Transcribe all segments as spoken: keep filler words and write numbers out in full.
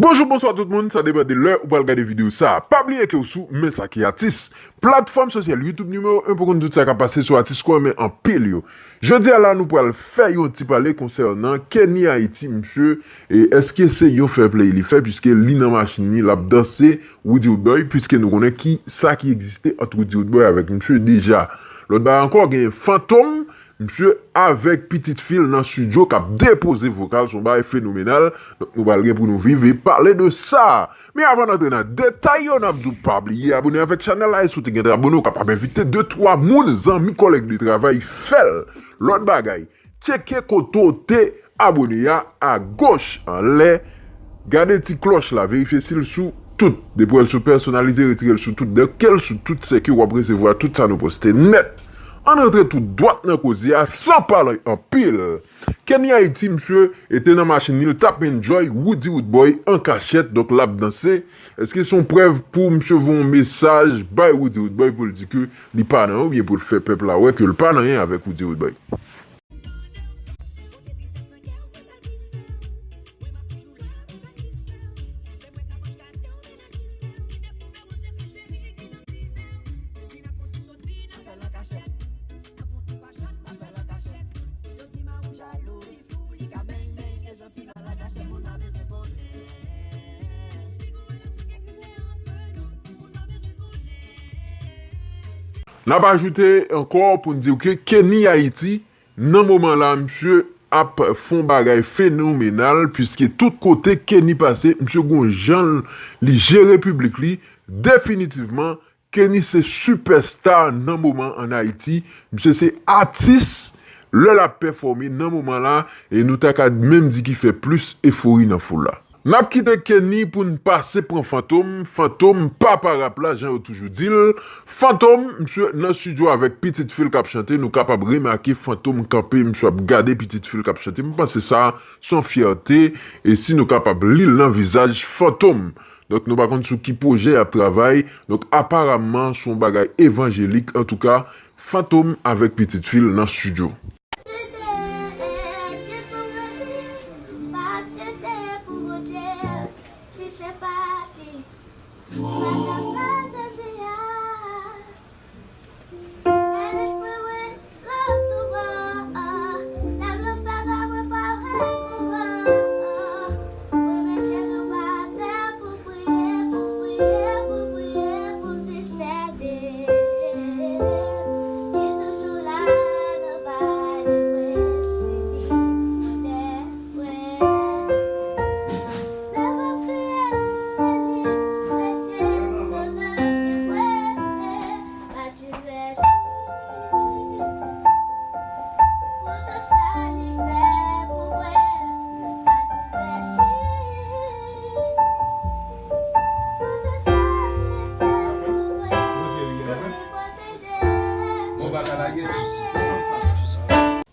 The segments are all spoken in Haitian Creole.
Bonjou, bonswa tout moun, sa depann de lè ou pral gade videyo sa. Pa bliye ke w sou Men Sa Ki Atis, platfòm sosyal YouTube nimewo en pou konn tout sa k ap pase sou atis ke w renmen anpil yo. Jodi a la, nou pral fè yon ti pale konsènan Kenny Haiti, msye, e èske se yon fair play li fè, piske li nan machin li, l ap danse Roody Roodboy, piske nou konnen ki sa ki egziste ant Roody Roodboy avèk msye deja. Lòt bagay ankò, gen Fantom, msye avèk pitit fi l nan estidyo k ap depoze vokal, se yon bagay fenomenal. Donk, nou pral gen pou nou viv e pale de sa. Men avan n antre nan detay yo, n ap di w pa bliye abone avèk chanèl la, e si w te gentan abone, w kapab envite de twa moun, zanmi, kòlèg de travay, fè l. Lòt bagay, tcheke kote w te abone a, agoch, anlè, gade ti klòch la, verifye si l sou tout. Depi w wè l sou pèsonalize, retire l sou tout. Dèke l sou tout, sèke w ap resevwa tout sa nou poste nèt. Ann rantre tou dwat nan koze a, san pale anpil. Kenny Haiti, msye, e te nan machin li, l t ap enjoy Roody Roodboy an kachèt, donk l ap danse. Èske se yon prèv pou msye voye yon mesaj bay Roody Roodboy pou l di ke li pa nan anyen, oubyen pou l fè pèp la wè ke l pa nan anyen avèk Roody Roodboy? N ap ajoute ankò pou n di w ke Kenny Haiti, nan moman la, msye ap fè yon bagay fenomenal, piske tout kote Kenny pase, msye gon jan li jere piblik li. Definitivman, Kenny se sipèsta nan moman an Ayiti. Msye se atis lè l ap pèfòme nan moman la, e nou ta ka menm di ki fè plis efori nan foul la. N ap kite Kenny pou n pase pran Fantom. Fantom, papa rap la, jan yo toujou di l. Fantom, msye nan estidyo avèk pitit fi l k ap chante. Nou kapab remake Fantom kanpe, msye ap gade pitit fi l k ap chante. M panse sa, se yon fyète. E si nou kapab li l nan vizaj, Fantom. Donk, nou pa konn sou ki pwojè y ap travay. Donk, aparamman, se yon bagay evanjelik. Antouka, Fantom avèk pitit fi l nan estidyo.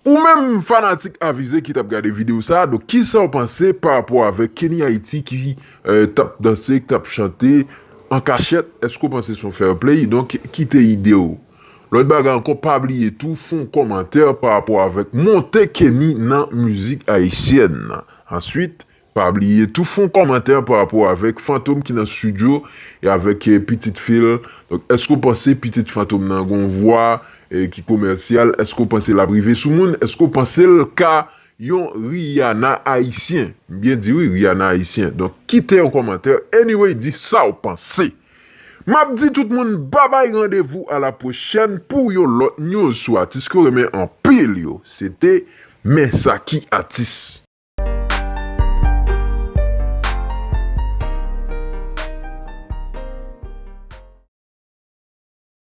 Ou menm fanatik avize ki t ap gade videyo sa a, donk kisa w panse pa rapò avèk Kenny Haiti ki, eh, t ap danse, ki t ap chante an kachèt? Èske w panse se yon fair play? Donk, kite ide w. Lòt bagay ankò, pa bliye tou fè yon kòmantè pa rapò avèk monte Kenny nan mizik ayisyèn nan. Answit, pa bliye tou fè yon kòmantè pa rapò avèk Fantom ki nan estidyo e avèk, eh, pitit fi l. Donk, èske w panse pitit Fantom nan gon vwa, eh, ki komèsyal? Èske w panse l ap rive sou moun? Èske w panse l ka yon Rihanna ayisyen? M byen di wi, Rihanna ayisyen. Donk, kite yon kòmantè. Anyway, di sa w panse. M ap di tout moun babay, randevou a la pwochèn pou yon lòt news sou atis ke w renmen anpil yo. Se te Men Sa Ki Atis.